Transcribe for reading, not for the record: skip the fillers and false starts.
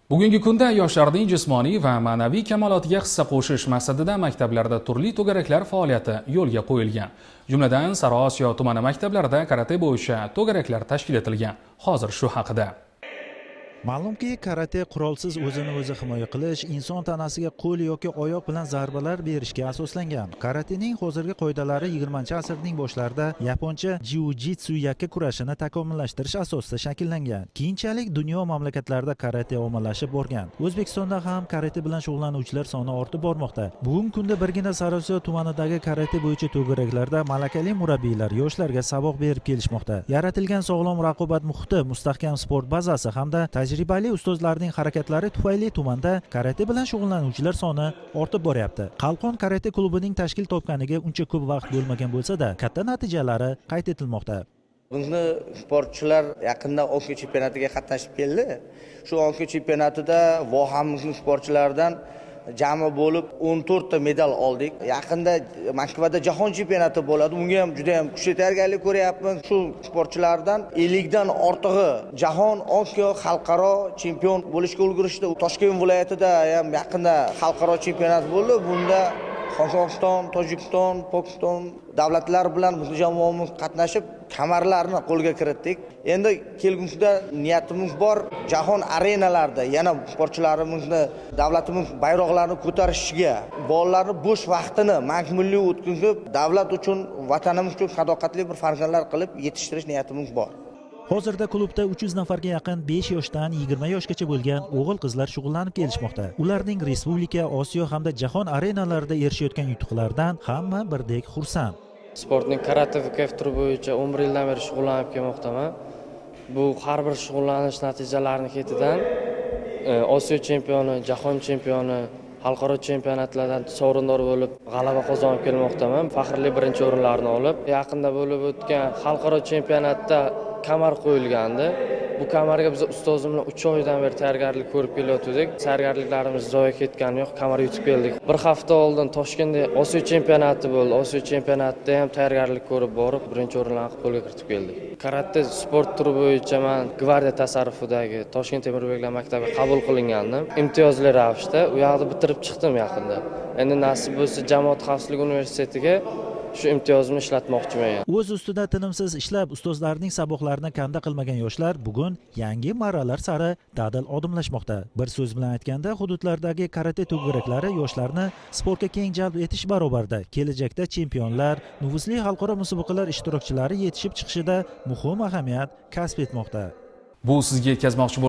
Bugungi kunda yoshlarning jismoniy va ma'naviy kamolotiga hissa qo'shish maqsadida maktablarda turli to'garaklar faoliyati yo'lga qo'yilgan. Jumladan, Sariosiyo tumani maktablarida karate bo'yicha to'garaklar tashkil etilgan. Hozir shu haqida. Ma'lumki, karate qurolsiz o'zini o'zi himoya qilish, inson tanasiga qo'l yoki oyoq bilan zarbalar berishga asoslangan. Karatening hozirgi qoidalari 20-asrning boshlarida yaponcha jiu-jitsu yakka kurashini takomillashtirish asosida shakllangan. Keyinchalik dunyo mamlakatlarida karate ommalashib borgan. O'zbekistonda ham karate bilan shug'ullanuvchilar soni ortib bormoqda. Bugungi kunda birgina Sariosiyo tumanidagi karate bo'yicha to'garaklarda malakali murabbiylar yoshlarga saboq berib kelishmoqda. Yaratilgan sog'lom raqobat muhiti, mustahkam sport bazasi hamda tajribali ustozlarning harakatlari tufayli tumanda karate bilan shug'ullanuvchilar soni ortib boryapti. Qalqon karate klubining tashkil topganiga uncha ko'p vaqt bo'lmagan bo'lsa-da, katta natijalari qayd etilmoqda. Bizni sportchilar yaqinda Osiyo chempionatiga qatnashib keldi. Shu Osiyo chempionatida vohamizning sportchilaridan jami bo'lib 14 ta medal oldik. Yaqinda Moskvada jahon chempionati bo'ladi. Unga ham juda ham kuchli tayyorgarlik ko'ryapmiz. Shu sportchilardan 50 dan ortig'i jahon, Osiyo, xalqaro chempion bo'lishga ulgurishdi. Toshkent viloyatida ham yaqinda xalqaro chempionat bo'ldi. Bunda Qozog'iston, Tojikiston, Pokiston davlatlari bilan bizni jamoamiz qatnashib kamarlarni qo'lga kiritdik. Endi kelgusida niyatimiz bor, jahon arenalarida yana sportchilarimizni, davlatimiz bayroqlarini ko'tarishiga, bolalarni bo'sh vaqtini mazmunli o'tkazib, davlat uchun, vatanimiz uchun sadoqatli bir farzandlar qilib yetishtirish niyatimiz bor. Hozirda klubda 300 nafarga yaqin 5 yoshdan 20 yoshgacha bo'lgan o'g'il-qizlar shug'ullanib kelishmoqda. Ularning respublika, Osiyo hamda jahon arenalarida erishayotgan yutuqlaridan hamma birdek xursand. Sportning karate VKF turi bo'yicha 11 yildan beri shug'ullanib kelmoqdaman. Bu har bir shug'ullanish natijalarining ketidan Osiyo chempioni, jahon chempioni, xalqaro chempionatlardan sovrindor bo'lib g'alaba qozonib kelmoqdaman. Faxrli birinchi o'rinlarni olib, yaqinda bo'lib o'tgan xalqaro chempionatda kamar qo'yilgandi. Bu kamarga biz ustozim bilan 3 oydan beri tayyorgarlik ko'rib kelayotgandik. Tayyorgarliklarimiz zoya ketgani yo'q, kamar yutib keldik. Bir hafta oldin Toshkentda Osiyo chempionati bo'ldi. Osiyo chempionatida ham tayyorgarlik ko'rib borib, birinchi o'rinlarni qo'lga kiritib keldik. Karate sport turi bo'yicha men gvardiya tasarrufidagi Toshkent Temurbeklar maktabiga qabul qilingandim. Imtiyozli ravishda u yoqda bitirib chiqdim yaqinda. Endi nasib bo'lsa Jamoat xavfsizligi universitetiga shu imtiyozimni ishlatmoqchiman. O'z ustida tinimsiz ishlab, ustozlarning saboqlarini kanda qilmagan yoshlar bugun yangi marralar sari dadil odimlashmoqda. Bir so'z bilan aytganda, hududlardagi karate to'garaklari yoshlarni sportga keng jalb etish barobarida kelajakda chempionlar, nufuzli xalqaro musobaqalar ishtirokchilari yetishib chiqishida muhim ahamiyat kasb etmoqda. Bu sizga yetkazmoqchi